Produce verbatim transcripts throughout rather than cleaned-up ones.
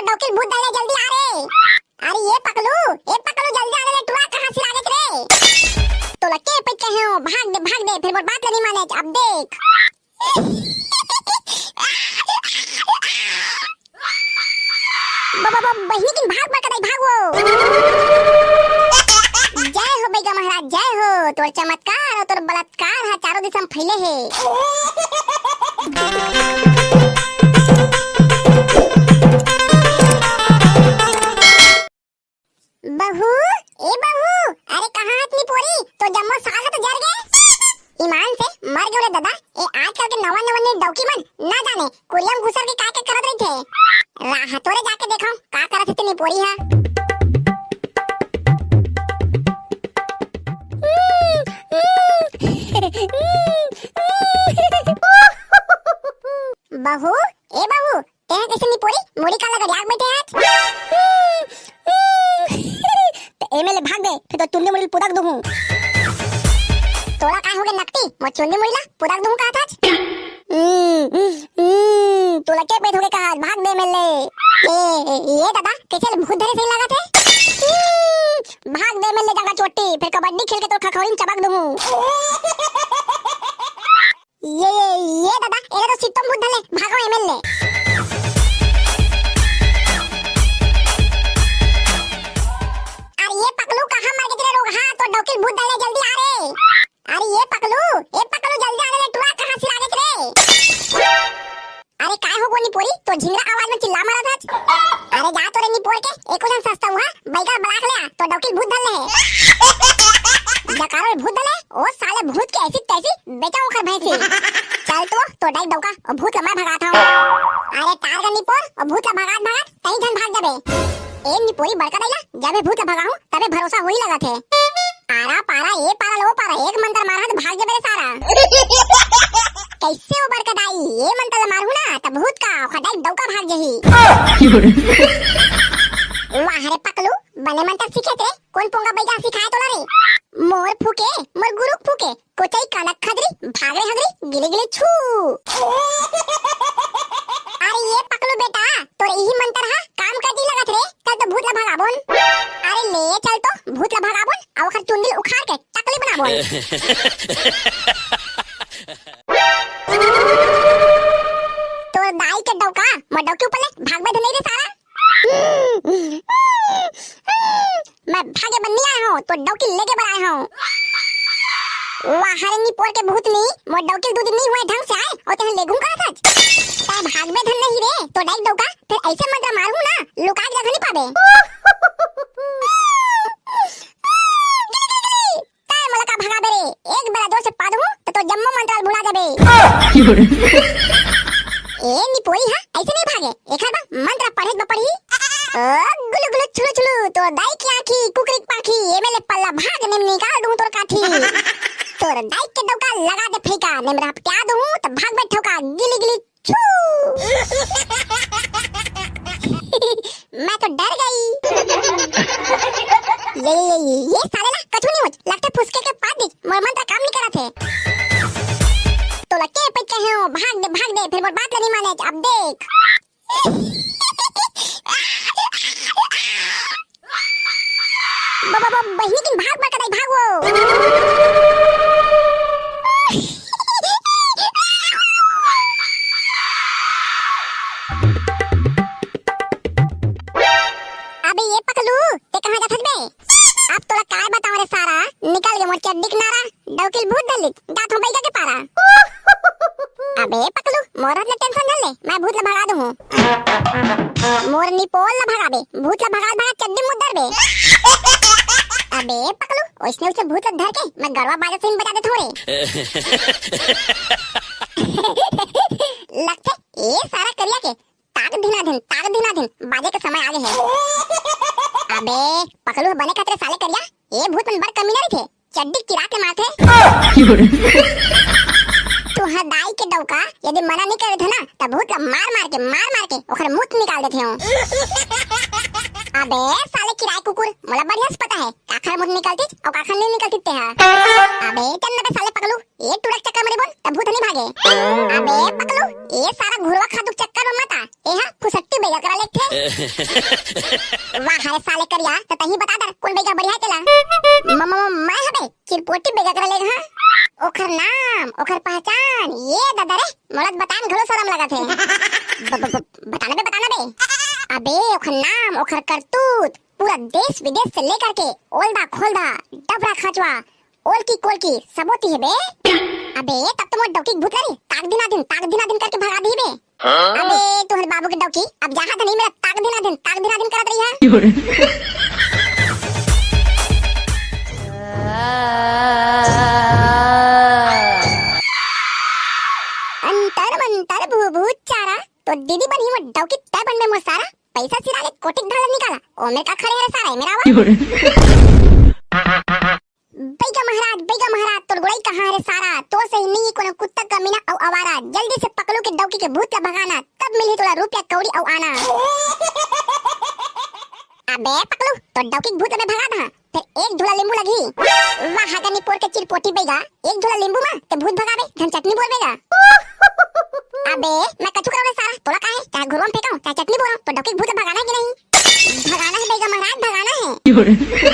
डौकी ल भूत धर ले, जल्दी आ रे। अरे ये पकलू, ए पकलू, जल्दी आ रे, टुरा कहाँ सिरा देत रे? तोला के पइत कहे हो, भाग दे, भाग दे, फेर मोर बात ल नहीं माने, अब देख। ब-, ब-, ब-, बहिनी किन भाग बड़का दाई, भाग वो। जय हो बैगा महाराज, जय हो। तोर चमत्कार अउ तोर बलात्कार हा चारों दिशा में फैले हे। बहू, ए बहू, अरे कहाँ हस निपोरी? तोर जम्मो साल ह तो जर गे। ईमान से मर गेंव रे ददा। ए आजकल के नवा नवा ने डौकी मन ना जाने कुरिया म घुसर के का का करत रहिथे। राह तोरे जाके देखव का करत हे ते निपोरी ह। बहू, ए बहू, तें कइसे निपोरी मुड़ी काला गरियाक बइठे हस? त एमे ले भाग बे, फेर तोर चुंदी मुड़ी ल पुदक दूहूं। तोला काय होगे नकटी, मोर चुंदी मुड़ी ला पुदक दूहूं कहत हस? हम्म, हम्म, हम्म, तोला के पइत होगे कहत, भाग बे एमे ले। ए, ए, ए ददा, कइसे ले भूत धरे सही लागत हे? हम्म, भाग बे एमे ले जांगा चोटी, फेर कबड्डी खेल के तोर खखौरी म चबक दूहूं। ये, ये, ये ददा, एला तो सित्तम भूत धर ले, भागव एमे ले। अरे ये पकलू, कहाँ मर गे रे रोगहा? तोर डौकी ल भूत धर ले, जल्दी आ रे। अरे ये पकलू, ए पकलू, जल्दी आ रे, टुरा कहाँ सिरा देत रे? अरे काय हो गो निपोरी, तोर झिंगरा आवाज म चिल्ला मारत हस? अरे जा तो रे निपोर के, एको झन सस्ता उहाँ, बैगा बलाक ले आ, तोर डौकी ल भूत धर ले हे। जकारो भूत धर ले, ओ साले भूत के ऐसी तैसी बेचा ओखर भैंसी। चल तो, तोर दाई डौका, ओ भूत ला मैं भगात हूँ। अरे टार गा निपोर, ओ भूत ला भगात भगात, तहीं झन भाग जाबे। ए निपोरी बड़का दाई ला, जब ए भूत ला भगाहूँ, तबे भरोसा होही लगत हे। आरा पारा, ए पारा लो पारा, एक मंतर मारहूँ त भाग जाबे रे सारा। कइसे ओ बड़का दाई, ए मंतर ला मारहूँ ना, त भूत का, ओखर दाई डौका भाग जाही। वाह रे पकलू, बने मंतर सीखे ते, कोन पोंगा बैगा सिखाय तोला रे? मोर फूके, मोर गुरु फूके, कोचई काला खदरी, भाग रे हगरी, गिली गिली छू। अरे ये पकलू बेटा, तोर इही मंतर हा काम कर दी लगत रे, चल तो भूत ला भगाबोन। अरे ले चल तो भूत ला भगाबोन, अउ ओखर चुंदी ल उखाड़ के टकली बनाबोन। तोर दाई के डौका, मोर डौकी ऊपर ले भागबे धनई रे सारा। मैं भागे बर नइ आए हूँ, तोर डौकी लेगे बर आए हूँ। वाह रे निपोर के भूतनी, मोर डौकी दू दिन नइ होए ढंग से आए, अउ तेहन लेगहूँ कहत हस। तैं भागबे धन नहीं रे, तोर दाई डौका, फेर अइसे मंतर मारहूँ ना, लुकाय के जगह नइ पाबे। तैं मोला का भगाबे रे? एक बेरा जोर से पादहूँ, त तोर जम्मो मंतर ल भुला जाबे। ए निपोरी हा, अइसे नइ भागे, एखर बर मंतर पढ़े बर पड़ही। ओ गुलु गुलु छुलु छुलु, तोर दाई के आँखी, कुकरी के पाँखी, एमे ले पल्ला भाग, नेम निकाल दूँ तोर काठी। तोर दाई के डौका लगा दे फैका, नेम रहपटिया दूँ, त भाग बे ठौका, गिली गिली छू। मैं तो डर गई। ये, ये, ये, ये साले ला कछु नहीं होच, लगथे फुसके के पाद दिस, मोर मंत्र काम नहीं करत हे। तोला के पइत कहे हो, भाग दे, भाग दे, फिर मोर बात ला नहीं माने, अब देख। बाबा, बाबा, बहिनी किन भाग, बड़का दाई, भाग वो। अबे ये पकलू, ते कहाँ जाथस बे? अब तोला काय बताओ रे सारा, निकल गे मोर चड्डी के नारा, डौकी ल भूत धर लिस, जात हो बैगा के पारा। अबे पकलू, मोर ले टेंशन झन ले, मैं भूत ला भगा दूँ। मोर निपोर ला भगाबे, भूत ला भगा भगा चड्डी मुद्दर बे। अबे पकलू, ओइसने ओइसने भूत ला धर के मैं गरवा बाजा सही बजा देत हूँ रे। लगथे ए सारा करिया के ताक धिना धिन, ताक धिना धिन, बाजे के समय आगे हे। अबे पकलू बने खतरे साले करिया, ए भूत मन बड़ कमीना रहिथे। चड्डी किरा के मारथे। तुँहर दाई के डौका, यदि मना नइ करे थे ना, त भूत ला मार मार के, मार मार के ओखर मूत निकाल देथे हो। अबे साले किराए कुकुर, मोला बढ़िया से पता हे, काखर मुंह निकलतिस अउ काखर नहीं निकलतिस तेहा। अबे चल ना बे साले पकलू, ए टूरा के चक्कर में रे बोल, तब भूत नहीं भागे। अबे पकलू, ए सारा घुरवा खातू के चक्कर में मत आ, ए हा फुसट्टी बैगा करा लेथे। वाह रे साले करिया, त तही बता दर, कोन बैगा बढ़िया हे तेला? म-, म-, मैं हबे, चिरपोटी बैगा करा ले, हाँ? ओखर नाम, ओखर पहचान, ए ददा रे, मोला बतान घलो शरम लगत हे। ब-, ब-, ब-, बताना बे, बताना बे। अबे, ओखर नाम, ओखर करतूत, पूरा देश विदेश से लेकर के ओलदा खोलदा, डबरा खचवा, ओलकी कोलकी, सबो तिहे बे। अबे, तब तो मोर डौकी के भूत ला रे, ताक दिना दिन, ताक दिना दिन करके भगा दिही बे। हाँ? अबे, तुहर बाबू के डौकी, अब जहाँ धनी मेरा ताक दिना दिन, ताक दिना दिन करत रही है। अंतर मंतर भू भू चारा, तो दीदी बनी मोर डौकी तय बन में मोर सारा, पैसा सिरा ले कोटिक धाला निकाला, ओमे का खड़े हरे सारा, मेरा आवा। बैगा महाराज, बैगा महाराज, तोर गोड़ई कहाँ हरे सारा? तो सही नहीं कोनो कुत्ता कमीना अउ आवारा। जल्दी से पकलू के डौकी के भूत ला भगाना, तब मिलही तोला रुपया कौड़ी अउ आना। अबे पकलू, तो डौकी के भूत ला मैं भगा दहा, फिर एक झोला लींबू लगही। वाह गनी पोर के चिरपोटी बैगा, एक झोला लींबू मा ते भूत भगाबे, धन चटनी बोलबे गा। अबे मैं कछु करो रे सारा, तोला काहे? चाहे घुरवा में फेंकाऊं, चाहे चटनी बोलूं, तो डौकी के भूत ला भगाना है कि नहीं? भगाना है बैगा महाराज, भगाना है।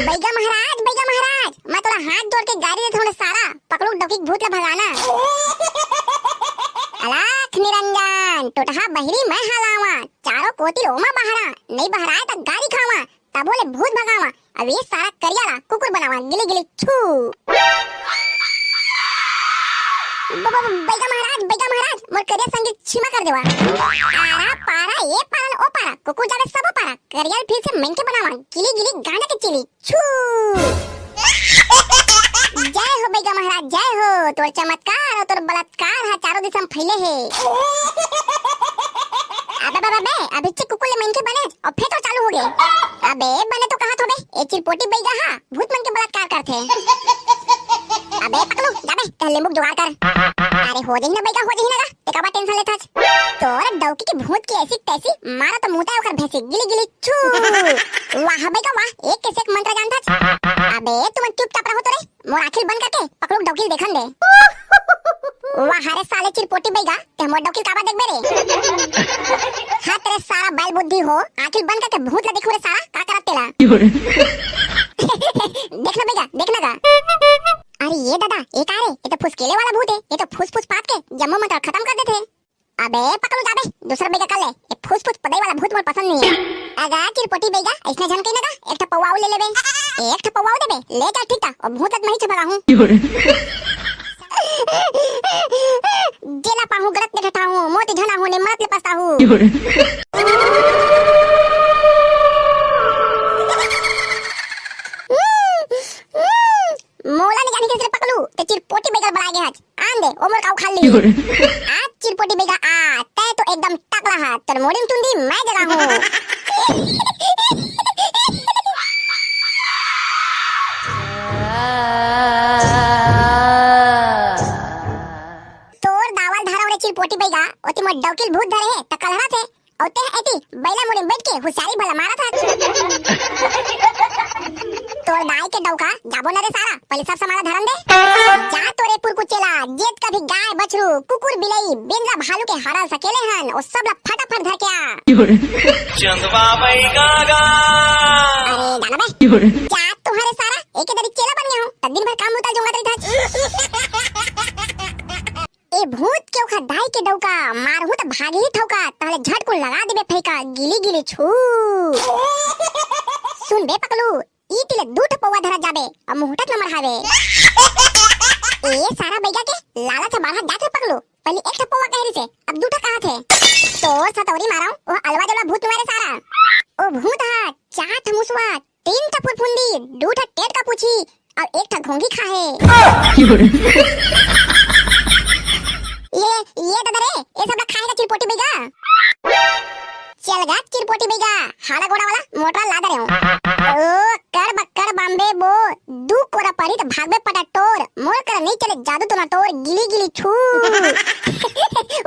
बैगा महाराज, बैगा महाराज, मैं तोला हाथ जोड़ के गारी देत हूँ रे सारा, पकलू डौकी के भूत ला भगाना। अलख निरंजन, टोटहा बहिरी मैं हलावा, चारों कोती ओमा बहरा, नहीं बहराए त गारी खावा, तभो ले भूत भगावा, अब ये सारा करिया ला कुकुर बनावा, गिली गिली छू। ब-, ब-, ब-, बैगा महाराज, बैगा महाराज, मोर करिया संग के छीमा कर देवा। आरा पारा, ए पारा, ओ पारा, कुकुर जावे सबो पारा, करिया ल फिर से मनखे बनावा, गिली गिली गांजा के चिली, छू। जय हो बैगा महाराज, जय हो, तोर चमत्कार अउ तोर बलात्कार हा चारों दिशा में फैले हे। अबे, अबे, अबे, अभी चिक कुकुर ले मनखे बने अउ फेर तो चालू हो गे। अबे, बने तो कहा थोबे, ए चिरपोटी बैगा हा, भूत मन के बलात्कार करथे। अबे पकलू, जाबे, ते लींबू के जुगाड़ कर। अरे हो जही ना बैगा, हो जही ना गा, ते काबर टेंशन लेथस? तोर डौकी के भूत की ऐसी तैसी, मारा तो मुंह ते ओकर भैंसी, गिली गिली छू। वाह बैगा वाह, एक के से एक मंत्र जानथस। अबे तुमन चुपचाप रहो तो रे, मोर आँखी ल बंद करके पकलू डौकी ल देखन दे। वाह रे साले चिरपोटी बैगा, ते मोर डौकी ल काबर देखबे रे? हाँ तेरे सारा बैल बुद्धि हो, आँखी ल बंद करके भूत ला देखू रे सारा, का करत तेला? देख ना बैगा, देख ना गा। अरे ये दादा, ये का रे? ये तो फुसकेले वाला भूत है, ये तो फूस फूस पात के जम्मो मंत्र खत्म कर देथे। अबे पकलू जाबे, दूसरा बैगा कर ले। ये फूस फूस पदई वाला भूत मोर पसंद नहीं है। अगा चिरपोटी बैगा, ऐसने झन कही ना गा, एक ठा पौवा अउ ले लेबे। एक ठा पौवा अउ देबे, ले जा ठीक था, और भूत लत मही चुभला हूँ। जेला पाहूँ गलत ने ठठाहूँ, मोती झना हूँ ने मरत ले पछताहूँ। मोला नहीं जानी कैसे पकलू, ते चिरपोटी बैगा ल बलाए गे हच। आन दे, ओ मोर काऊ खा ली। आज चिरपोटी बैगा आ, तै तो एकदम टकला हा, तोर मोड़ी में चुंदी मैं जगाहूँ। तोर दावल धरा रे चिरपोटी बैगा, ओती मोर डौकी ल भूत धरे हे, त कलहरा थे। अउ तें एती बैला मुड़ी म बइठ के हुसियारी भला मारत हस। तोर दाई के डौका, जाबो न रे सारा, पहिले सब सामान ला धरन दे। जा तोरे कुरकुचेला, जेतका भी गाय, बछरू, कुकुर, बिलई, बेंदरा, भालू के हरा सकेले हन, ओ सब ला फटाफट धर के आ। चंदवा बैगा गा। अरे जाना बे। जा तुहरे सारा, एके दरी चेला बन गया हूँ, त दिन भर काम मुता जोंगत रही था। ए भूत के ओखर दाई के डौका, मारहूं त भागही ठौका, तहले झटकुन लगा देबे फैका, गिली गिली छू। सुन बे पकलू, ई तिले दू ठो पौवा धरत जाबे, अब मुहटत न मरहावे। ए सारा बैगा के लालच ह बाढ़त जात रे पकलू, पहली एक ठो पौवा कह रही से, अब दू ठो कहा थे। तो सतौरी मारव, ओ अलवा जलवा भूत तुम्हारे सारा। ओ भूत हा, चार ठो मुसवा, तीन ठा फुरफुंदी, दू ठा टेट का पूछी, अउ एक ठा घोंघी खाहे। ये, ये दादा रे, ये सब ला खाहे का चिरपोटी बैगा? चल गा चिरपोटी बैगा, हाड़ा गोड़ा वाला मोटरा ला दे रहे हो। ओ, कर बक्कड़ बम्बे बो, दू कोरा परी त भागबे पटा टोर, मोर कर नहीं चले जादू टोना टोर, गिली गिली छू।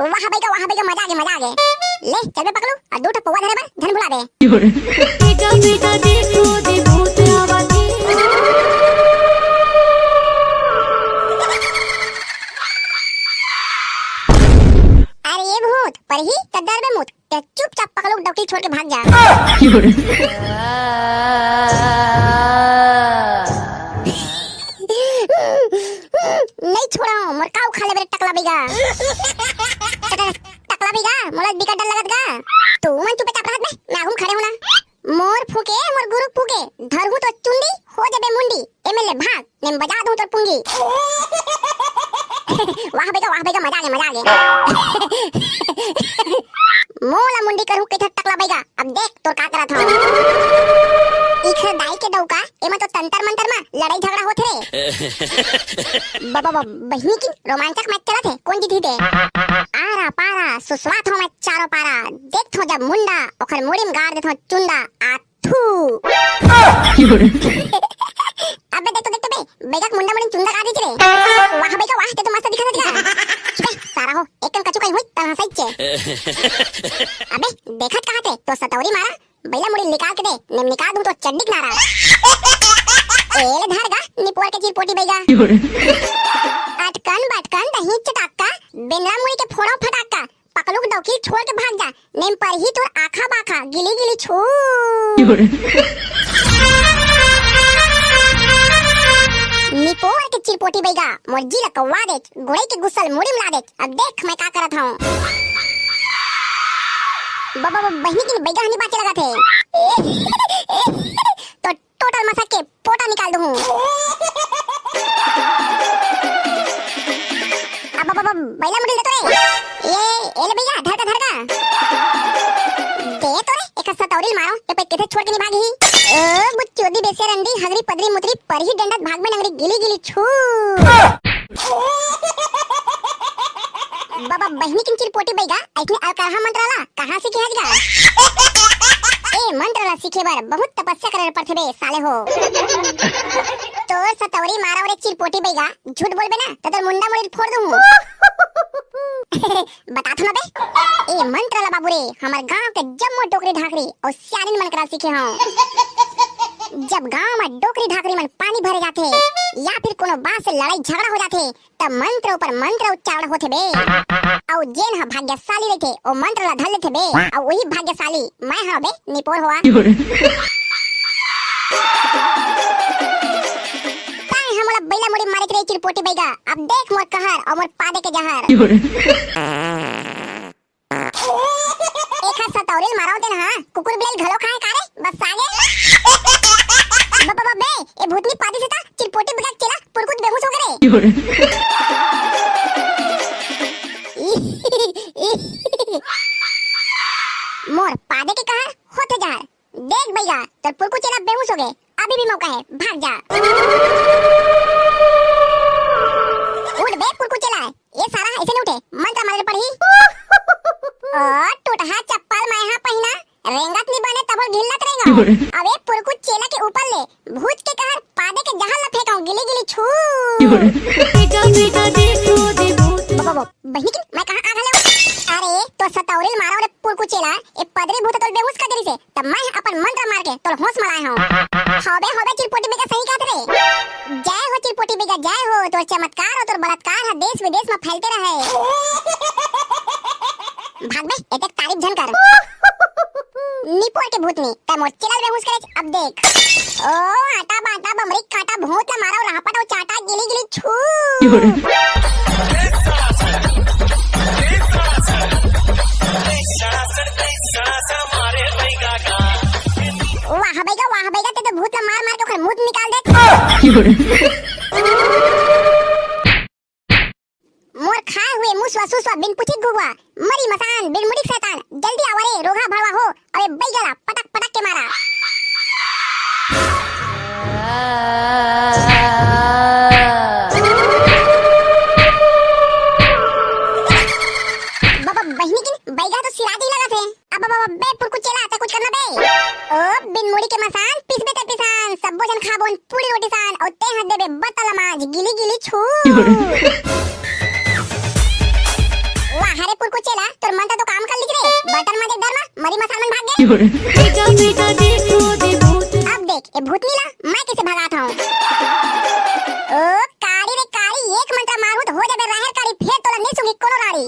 वाह बैगा, वाह बैगा, मजा आ गया, मजा आ गया। ले, चल बे पकलू, अउ दू ठा पौवा धरे बर, झन भुला दे। बेटा, बेटा, देखो, देखो। अबे मूत, ते चुपचाप पकलू डौकी छोड़ के भाग जा। नहीं छोड़ा, मोर का उखा लेबे रे टकला बइगा। टकला बइगा, मोला बिकट डर लगत गा। तू मन चुपचाप रहत बे, मैं आगू म खड़े हों ना। मोर फूके, मोर गुरु फूके, धरहूं तो चुंडी, हो जाबे मुंडी। एमे ले भाग, नहीं म बजा दूं तोर पुंगी। वाह बइगा, वाह बइगा, मजा आ गे, मजा आ गे। मोला मुंडी करहूं कहिथे टकला बइगा, अब देख तोर का करत हंव। इखर दाई के डौका, एमा तो तंतर मंतर मा लड़ाई झगड़ा होत रे। बाबा, बाबा, बहिनी की रोमांचक मैच चलत हे, कोन जीतही दे? आरा पारा सुसवात हों मैं चारों पारा, देखथों जब मुंडा, ओखर मुड़ी म गाड़ देथों चुंडा। आ थू। अबे देख तो, देख तो बे, बइगा के मुंडा मुड़ी म चुंडा गाड़ देथे रे। वाह बइगा वाह, ते तो मस्त दिखत हस गा। चुप बे, सारा हो, एक कन कछु कहीं होई, तहां सही चे। अबे, देखत कहां ते, तोर सतौरी मारा, बइला मुड़ी निकाल के दे, नहीं म निकाल दूं तोर चड्डी के नारा। ए ले धर गा, निपोर के चिरपोटी बइगा। अटकन बटकन दही चटाका, बेंदरा मुड़ी के फोड़ा फटाका, पकलू के डौकी छोड़ के भाग जा, नहीं म परही तोर आखा बाखा, गिली गिली छू। निपोर के चिरपोटी बइगा, मोर जी ला कौवा देच, गुड़ई के गुस्सा ल मुड़ी म ला देच, अब देख मैं का करत हंव। बाबा, बाबा, बहिनी की बइगा हनी बाचे लगत हे। तो टोटल मसक के पोटा निकाल दूं। अब, अब, अब, बइला मुड़ी ल दे तो रे। ए, ए ले बइगा, धर का, धर का। दे तो रे, एक सतौरी ल मारो, ये पे किथे छोड़ के नहीं भागही। ओ, बुच्चोदी बेसे रंडी, हगरी पदरी मुतरी, परही डंडत भाग में नंगरी गिली गिली छू। बाबा बहिनी किन चिरपोटी बइगा, अइसने अलकरहा मंत्र ला कहाँ सीखे हस गा? ए मंत्र ला सीखे बर बहुत तपस्या करे पड़थे बे साले हो। तोर सतौरी मारा रे चिरपोटी बइगा, झूठ बोलबे ना त तोर मुंडा मुड़ी फोड़ दूं। बता थो ना बे। ए मंत्र ला बाबू रे, हमर गांव के जम्मो डोकरी ढाकरी अउ सियानिन मन करा सीखे हंव। जब गांव में डोकरी ढाकरी मन पानी भरे जाथे या फिर कोनो बात से लड़ाई झगड़ा हो जाथे, त मंत्र ऊपर मंत्र उच्चारण होथे बे। अउ जेन ह भाग्यशाली रहिथे, ओ मंत्र ला धर लेथे बे। अउ वही भाग्यशाली मैं हंव बे, निपोर होवा। तैं ह मोला बइला मुड़ी मारे के रही चिरपोटी बइगा, अब देख मोर कहर अउ मोर पादे के जहर। एखर सतौरी ल मारव तेन हा, कुकुर बिलाई घलो खाए का रे? बस आगे। ब-, ब-, ब-, बे, ए भूतनी पादी से ता चिरपोटी बइगा चेला पुरकुत बेहोश हो गे रे। मोर पादे के कहर होथे जहर। देख बइगा, तोर पुरकू चेला बेहोश हो गे, अभी भी मौका हे, भाग जा। उठ बे पुरकू चेला, ए सारा अइसे नहीं उठे, मंत्र मारे पड़ही। ओ टूटहा चप्पल मैं हा पहिना, रेंगत नहीं बने तभो घिल्लत रेंगा। अबे पुरकू चेला के ऊपर ले भूत के कहर पादे के जहर ला फेंकव, गिली गिली छू। बेटा, बेटा, देखो दे भूत। बाबा, बाबा, बहिनी की मैं कहाँ आ घले हूँ? अरे, तोर सतौरी ल मारव रे पुरकू चेला, ए पदरी भूत तोल बेहोश कर देरी से, तब मैं अपन मंत्र मार के तोल होश म लाए हूँ। हबे, हबे, चिरपोटी बइगा सही कहत रे। जय हो चिरपोटी बइगा, जय हो, तोर चमत्कार अउ तोर बलात्कार ह देश विदेश म फैलते रहे। भाग बे, एतेक तारीफ झन कर। निपोर के भूतनी, तैं मोर चेला ल बेहोश करे, अब देख। ओ आटा बाटा बमरी काटा, भूत ला मारव राहपट अउ चाटा, गिली गिली छू। वाह बइगा, वाह बइगा, तैं तो भूत ला मार मार के ओखर मूत निकाल दे। मोर खाए हुए मुसवा सुसवा बिन पुछिक घुघवा, मरी मसान बिन मुड़िक शैतान, जल्दी आवा रे रोगहा भड़वा हो, अबे बइगा ला पटक पटक के मारा। बाबा बहिनी किन बइगा तो सिराज ही लगत हे। अब, अब, अब, बे पुरकू चेला, तैं कुछ करना बे। ओ बिन मुड़ी के मसान, पिसबे ते पिसान, सब्बो झन खाबोन पूड़ी रोटी सान, अउ तैं ह देबे बतल मांझ, गिली गिली छू। वाह रे पुरकू चेला, तोर मंत्र तो काम कर लिस रे। बर्तन मांजे डर मा मरी मसान मन भाग गे। बेटा, बेटा, देखो दे भूत। अब देख, ए भूतनी ला मैं कइसे भगात हंव। ओ कारी रे कारी, एक मंत्र मारहूं त हो जाबे राहेर कारी, फेर तोला नइ सूंघी कोनो राड़ी।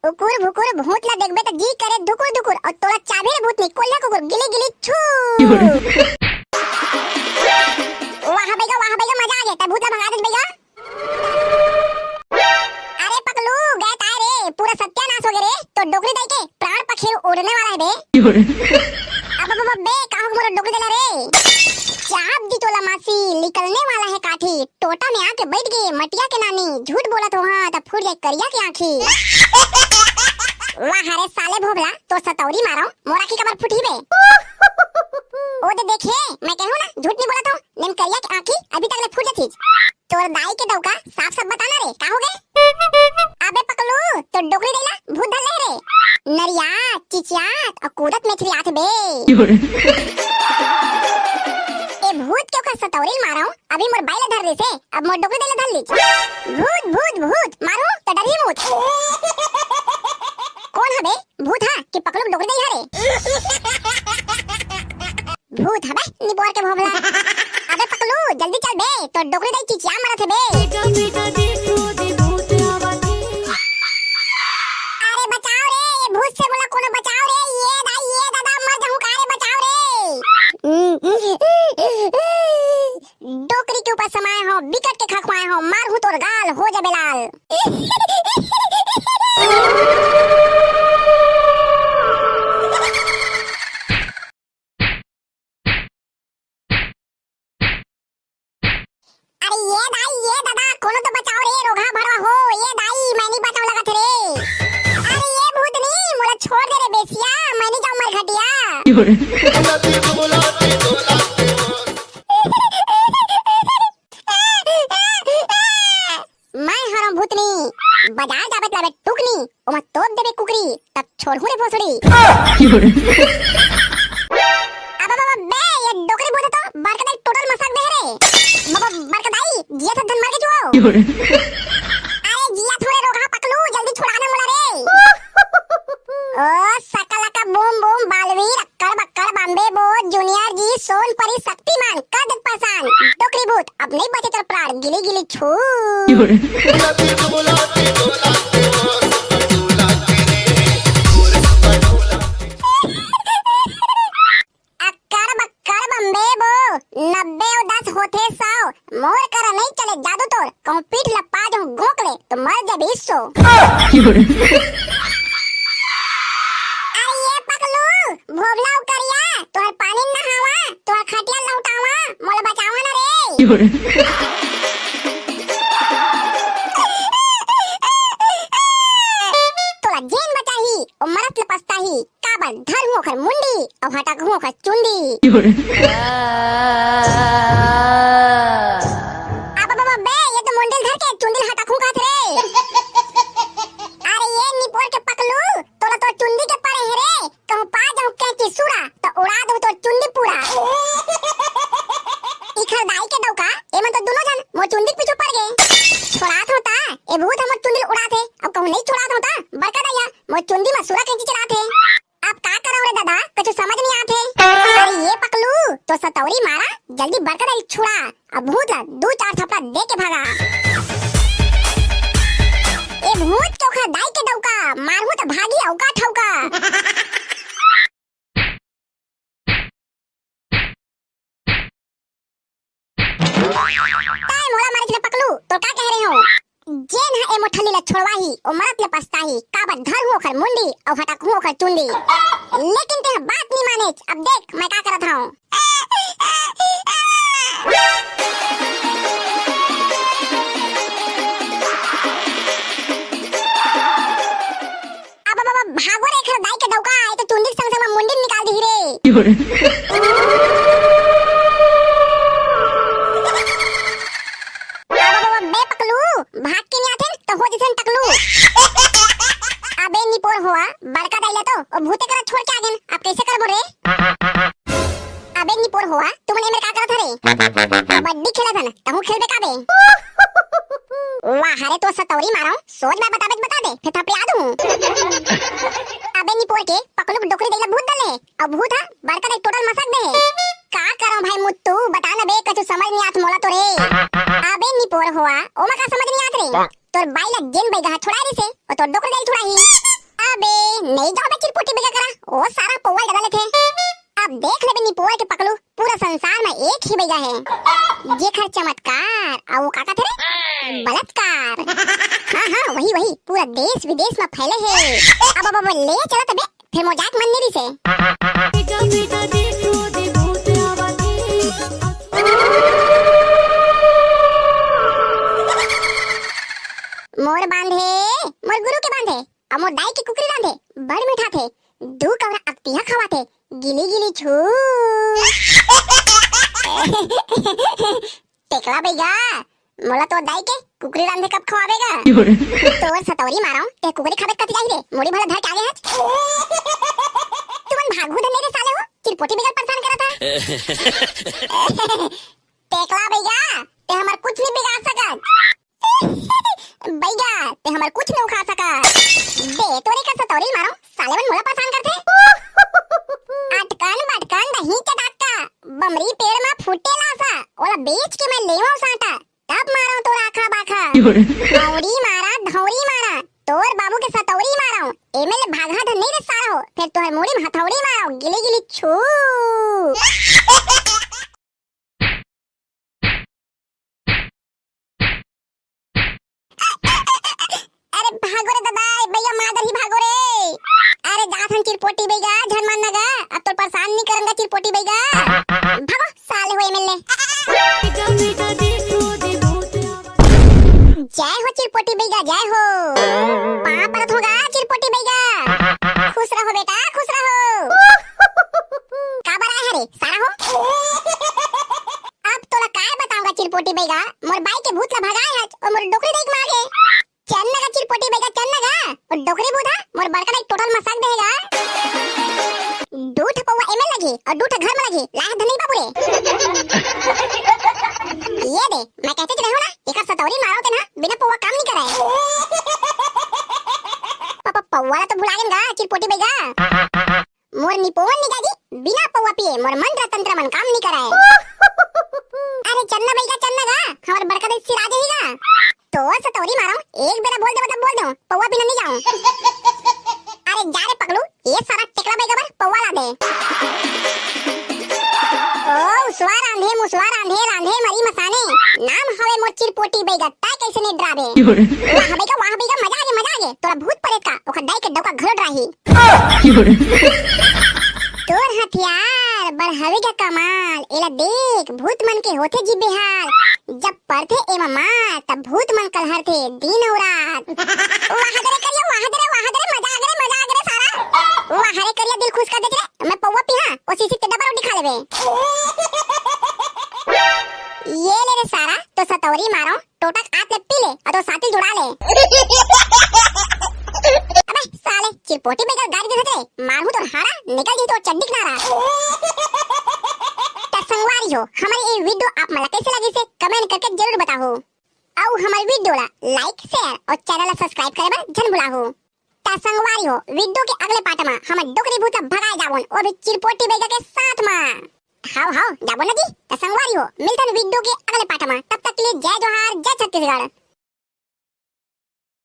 उकुर भुकुर भूत ला देखबे त जी करे दू कुकुर दुकुर, अउ तोला चाबही रे भूतनी, कोल्हा कुकुर, गिली गिली छू। वाह भैया, वाह भैया, मजा आ गे, तैं भूत ला भगा देस भैया। अरे पकलू, गे ताय रे, पूरा सत्यानाश हो गे रे, तोर डोकरी दाई के प्राण पखेरु उड़ने वाला हे बे। अब, अब, अब बे, का हो मोर डोकरी दाई ला रे? चाप दी तोला मासी, निकलने वाला हे काठी, टोटा में आके बैठ गे मटिया के नानी, झूठ बोलत हो हाँ, त फूट जाए करिया के आँखी। वाह रे साले भोभला, तोर सतौरी मारव, मोर आँखी काबर फूटही बे? ओ दे देखे, मैं कहूँ ना, झूठ नहीं बोलत हो, नेन करिया के आँखी अभी तक ले फूट जातिस। तोर दाई के डौका, साफ साफ बता ना रे, का हो गे? अबे पकलू, तोर डोकरी दाई ला भूत धर ले रे। नरियात, चिचियात अउ कूदत मेछरियात बे। ए भूत के ओकर सतौरी मारव, अभी मोर बाई ला धर देसे, अब मोर डोकरी दाई ला धर लीस। भूत, भूत, भूत, मारू त डरही मूत। कोन हबे? भूत हा कि पकलू के डोकरी दाई हरे? भूत हबे, निपोर के भोभला। अबे पकलू, जल्दी चल बे, तोर डोकरी दाई चिचिया मरत हे बे। बेटा, बेटा, देखो, दे भूत आवत हे। अरे बचाओ रे, ये भूत से मोला कोनो बचाओ रे, ये दाई, ये दादा, मर जाहूं का रे, बचाओ रे। डोकरी के ऊपर समाए हो, बिकट के खखवाए हो, मारहूं तोर गाल, हो जाबे लाल। अरे ये दाई, ये दादा, कोनो तो बचाओ रे, रोगहा भरवा हो, ये दाई, मैं नहीं बचाऊं लगत रे। अरे ये भूतनी, मोला छोड़ दे रे बेसिया, मैं नहीं जाऊं मरघटिया। मैं हरव भूतनी, बाजार जाबे त लाबे टुकनी, ओमा तोप देबे कुकरी, तब छोड़हूं रे भोसड़ी। अबे बाबा बे, ये डोकरी भूत हे तो बड़का दाई टोटल मसक दे रे। बाबा बड़का दाई, जियत हस धन मर गे जुआओ। अरे जियत हंव रे रोगहा पकलू, जल्दी छुड़ा ना मोला रे। ओ सकलका बूम बूम बालवीर, अक्कड़ बक्कड़ बम्बे बो, जूनियर जी, सोनपरी, शक्तिमान, कर दे परेशान। डोकरी भूत, अब नहीं बचे तोर प्राण, गिली गिली छू। अक्कड़ बक्कड़ बम्बे बो, नब्बे अउ दस होथे सौ, मोर करा नहीं चले जादू तोर, कहूं पीठ ला पा जाहूं गोकले, त मर जाबे सो। अरे ये पकलू, भोभला अउ करिया, तोहर पानी नहावा, तोहर खटिया लौटावा, मोला बचावा ना रे। तोला जेन बचाही, ओ मरत ले पछताही, काबर धरहूं ओखर मुंडी, अउ हटकहूं ओखर चुंदी। अबे बाबा बे, ये तो मुंडी ल धर के चुंदी ल हटकहूं कहत रे। अरे ये निपोर के पकलू, तोला तोर चुंदी के परे हे रे, कहूं पा जाहूं कैंची सूरा, त उड़ा दूं तोर चुंदी पूरा। इखर दाई के डौका, एमन तो दुनो झन मोर चुंदी के पीछू पड़ गे। छोड़ात हंव ता, ए भूत ह मोर चुंदी ल उड़ात हे, अउ कहूं नहीं छोड़ात हंव ता, बड़का दाई ह मोर चुंदी म सूरा कैंची चलात हे। अब का करंव रे दादा, कुछ समझ नहीं आत हे। अरे ये पकलू, तोर सतौरी मारा, जल्दी बड़का दाई ल छुड़ा, अब भूत ला दू चार थपड़ा दे के भगा। ए भूत के ओखर दाई के डौका, मारहूं त भागी अउका ठौका। ताय मोला मारिस रे पकलू, तोर का कहे रहे हंव? जेन ह ए मोठल्ली ला छोड़वाही, ओ मरत ले पछताही, काबर धरहूं ओखर मुंडी, अउ हटकहूं ओखर चुंदी। लेकिन तेंह बात नी मानेच, अब देख मैं का करत हंव। अब, अब, अब, भागो रे, एखर दाई के डौका, ए तो चुंदी के संग संग म मुंडी निकाल दिही रे। अब, अब, अब, बे पकलू, भाग के नहीं आथे, तो हो जइसे टकलू। अबे निपोर होवा, बड़का दाई ला तो, ओ भूते करा छोड़ के आ गेन, अब कैसे करबो रे? अबे निपोर होवा, तुमन एमेर का करत हरे? कबड्डी खेलत हन, तहूं खेलबे का बे? वाह रे, तो सतौरी मारो, सोच मैं बताबे त बता दे, फिर थपड़िया दूं। अबे निपोर के, पकलू के डोकरी दइला भूत दले, अउ भूत हा बड़का दाई टोटल मसक दे हे। का करंव भाई मुत्तू, बता न बे, कछु समझ नहीं आत मोला तो रे। अबे निपोर होवा, ओमा का समझ नहीं आत रे? तोर बाई ला जेन बइगा हा छुड़ाय रिसे, ओ तोर डोकरी दाई छुड़ाही। अबे, नहीं जाओ बे चिरपोटी बइगा करा, ओ सारा पौवा ज्यादा लेथे। अब देख लेबे निपोर के पकलू, पूरा संसार में एक ही बइगा हे, जेखर चमत्कार, अउ वो का कथे रे? बलात्कार। हाँ, हाँ, वही, वही, पूरा देश विदेश में फैले हे। अब, अब, अब ले चलत बे, फिर मोर जाए के मन नहीं रिसे। मोर बांधे, मोर गुरु के बांधे, अउ मोर दाई के कुकरी रांधे, बड़ मिठाथे, दू कौरा अकतिहा खवाथे, गिली गिली छू। टेकला बइगा, मोला तोर दाई के कुकरी रांधे कब खवाबे गा? तोर सतौरी मारंव, ते कुकरी खाबे कति जाही रे, मुड़ी भला धर के आगे हच। तुमन भागहू धन नहीं रे साले हो, चिरपोटी बइगा ल परेशान करत हा। टेकला बइगा, ते हमर कुछ नहीं बिगाड़ सकत। बइगा, ते हमर कुछ नहीं उखाड़ सकत। दे तोरे का सतौरी मारंव, साले मन मोला परेशान करथे। अटकन बटकन दही के डाका, बमरी पेड़ म फूटे लासा, ओला बेच के मैं लेवंव सांटा, तब मारंव तोर आखा बाखा। धौरी मारा, धौरी मारा, तोर बाबू के सतौरी मारंव, एमे ले भागहा धन नहीं रे सारा हो, फिर तोहर मुड़ी में हथौड़ी मारंव, गिली गिली छू। अरे भागो रे दादा, ए बइगा मादर ही भागो रे। अरे जात हन चिरपोटी बइगा, झन मान ना गा, अब तोर परेशान नहीं करंव गा चिरपोटी बइगा। भागो साले हो एमे ले। जय हो चिरपोटी बइगा, जय हो। पाँव परत हंव गा चिरपोटी बइगा। खुश रहो बेटा, खुश रहो। काबर आए हरे सारा हो? अब तोला काय बतावंव गा चिरपोटी बइगा, मोर बाई के भूत ला भगाए हच अउ मोर डोकरी देख मागे। चल ना गा चिरपोटी बइगा, चल ना गा। अउ डोकरी भूत हा मोर बड़का दाई टोटल मसक देगा। दू ठा पौवा एमे लगही अउ दू ठा घर में लगही, लाए धन नहीं बाबू रे। ये दे, मैं कहते तो रहेंव ना, एकर सतौरी मारंव ते ना, बिना पौवा काम नहीं करे। पापा पौवा ला तो भुला गेन गा चिरपोटी बइगा। मोर निपोवन निगाजी बिना पौवा पिए मोर मंत्र तंत्र मन काम नहीं करे। अरे चल ना बइगा, चल ना गा, हमर बड़का दाई सिरा जाही गा। तोर सतौरी मारंव, एक बेरा बोल दे मतलब बोल दे, पौवा बिना नहीं जावंव। अरे जा रे पकलू, ए सारा टेकला बइगा बर पौवा ला दे। ओ उसवा रांधे, मुसवा रांधे, रांधे मरी मसाने, नाम हवे मोर चिरपोटी बइगा, तैं कइसे नहीं डराबे? वाह बइगा, वाह बइगा, मजा आगे, मजा आगे, तोला भूत परेत का, ओखर दाई के डौका घलो डराही। तोर हथियार बड़ हवे गा कमाल, एला देख, भूत मन के होथे जी बेहाल। जब परथे एमा मार, तब भूत मन कलहरथे दिन अउ रात। वाह दे रे करिया, वाह दे रे, वाह दे रे, मजा आ गे रे, मजा आ गे रे सारा। वाह रे करिया, दिल खुश कर देथे रे। मैं पौवा पीहा, ओ सीसी ते डबल रोटी खा लेबे। ये ले रे सारा, तोर सतौरी मारंव, टोटक आत ले पी ले, अउ तोर सातिल जुड़ा ले। अबे साले, चिरपोटी बइगा ल गारी देथे रे, मारहूं तोर हाड़ा, निकल जही तोर चड्डी किनारा। त संगवारी हो, हमर ये video आप मन ला कइसे लगिस हे, comment करके जरूर बताहू। अउ हमर video ला like, share अउ channel ला subscribe करे बर झन भुलाहू। त संगवारी हो, video के अगले part मा हमर डोकरी भूत ला भगाए जाबोन, वो भी चिरपोटी बइगा के साथ मा। हाव, हाव, जाबो ना जी। त संगवारी हो, मिलथन video के अगले part मा। तब तक के लिए जय जोहार, जय छत्तीसगढ़।